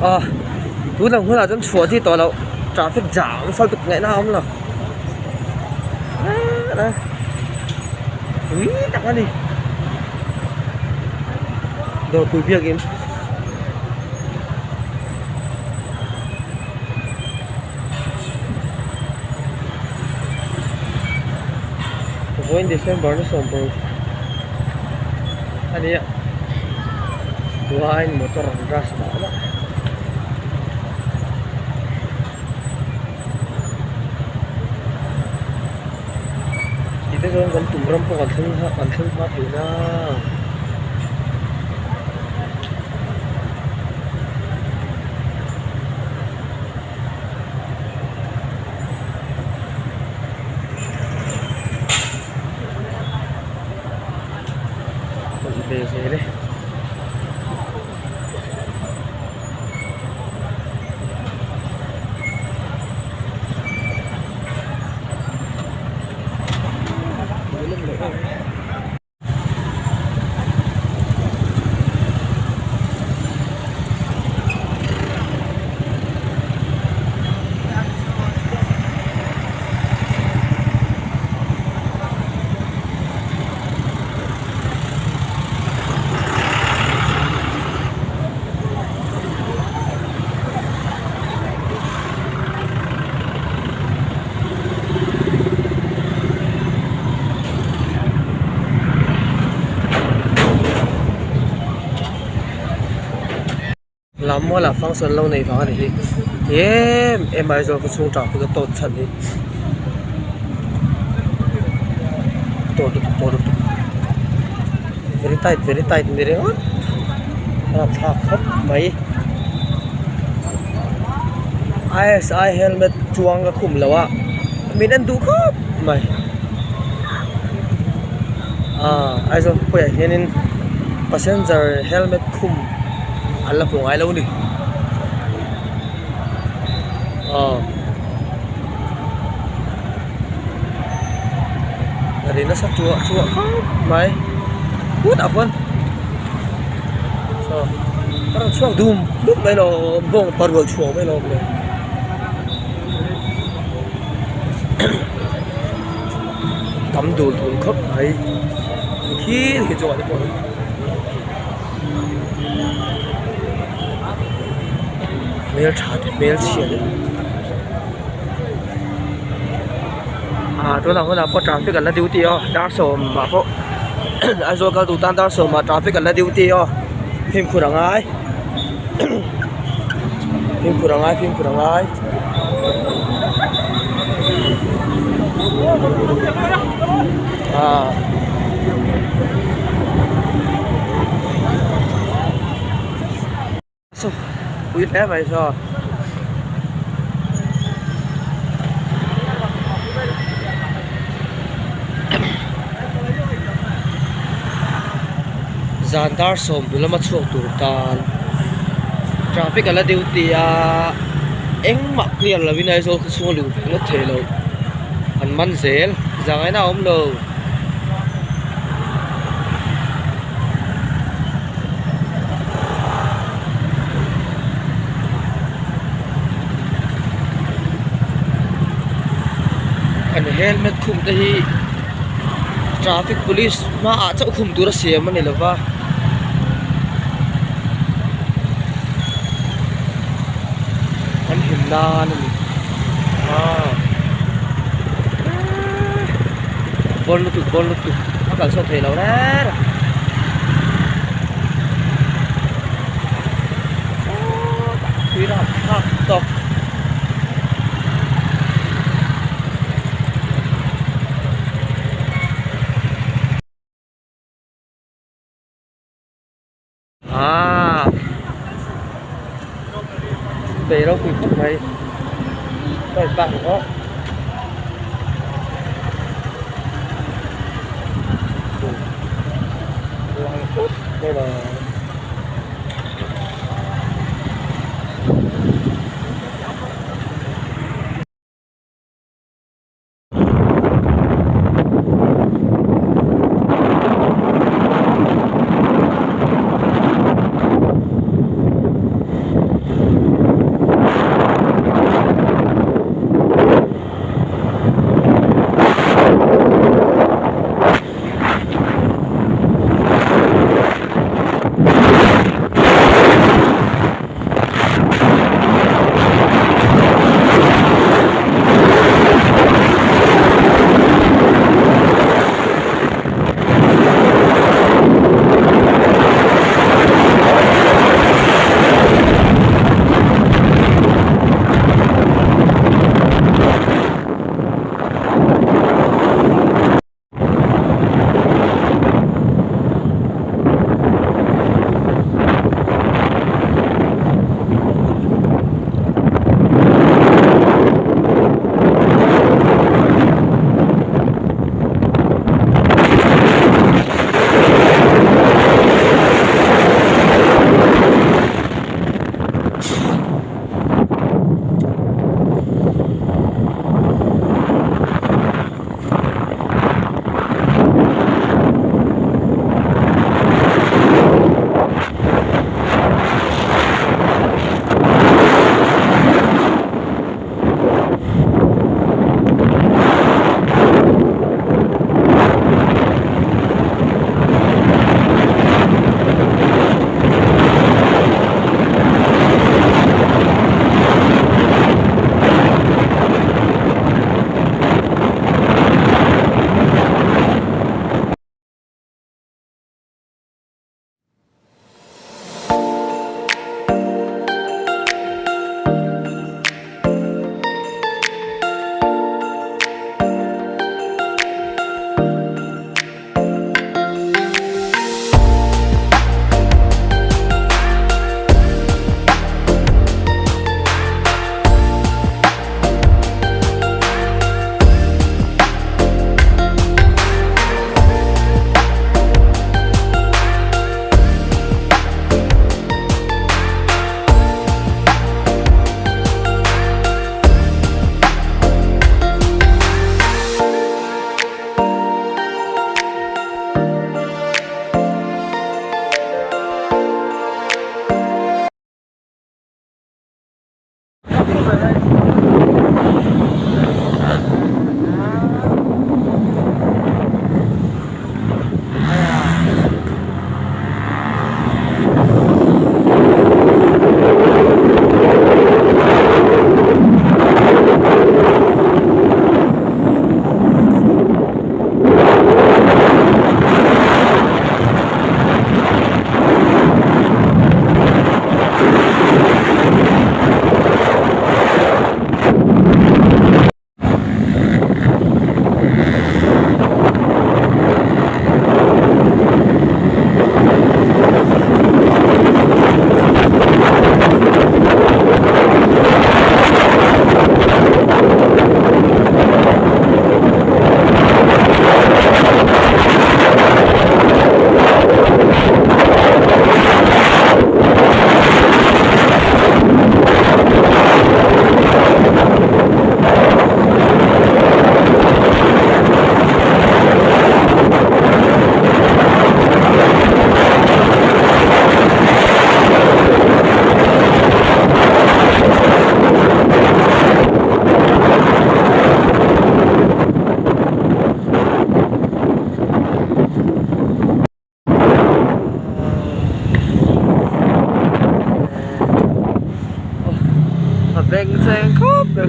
A tun ang hunah chuan chhuah chi tawh loh traffic jam nasa lutuk ngaihna a awm lo tui tak a ni dawrpui biakin. Vawiin December ni 16 a ni a chuan motor an rush mah mah ti te chuan kan tum ram pawh kan thleng kan thleng hma thei nang. Ve zel e. Lam mualah function lo nei vang a ni hi em em Aizawl khaw chhung traffic a tawt chhan hi tawt lutuk tawt lutuk very tight very tight ni ringawt a rapthlak khawp mai I_S_I helmet chuang ka khum lo a min en duh khawp mai ah Aizawl khawpuiah hianin passenger helmet khum an la hmu ngai lo a ni aw ri nasa chuah chuah khawp mai khutah khuan saw a rawn chhuak dum dum mai lawm bawng parual chhuak mai lawm le tam dul dul khawp mai khi khi chu te pawh hi. Hmeltha te hmelchhia te ah tunah hunah pawh traffic an la duty a dar sawmah pawh Aizawl kal duh tan dar sawmah traffic an la duty a fimkhur a ngai fimkhur a ngai fimkhur a ngai. Ah. Pui hle mai saw. Zan dar sawm bul lama chhuak tur tan traffic a la duty a engmah clear lo in Aizawl khaw chhung a luh ve ngawt thei lo an man zel zangaina a awm lo. An helmet khum te hi traffic police hmaah chauh khum tur a siam a ni lo va. An him nan a ni aaa bawn lutuk bawn lutuk a kalsawn thei lo reng a. Aaa bei ropui khawp mai bike park ang aw lang phut mai lo. Bengchheng khawp mai.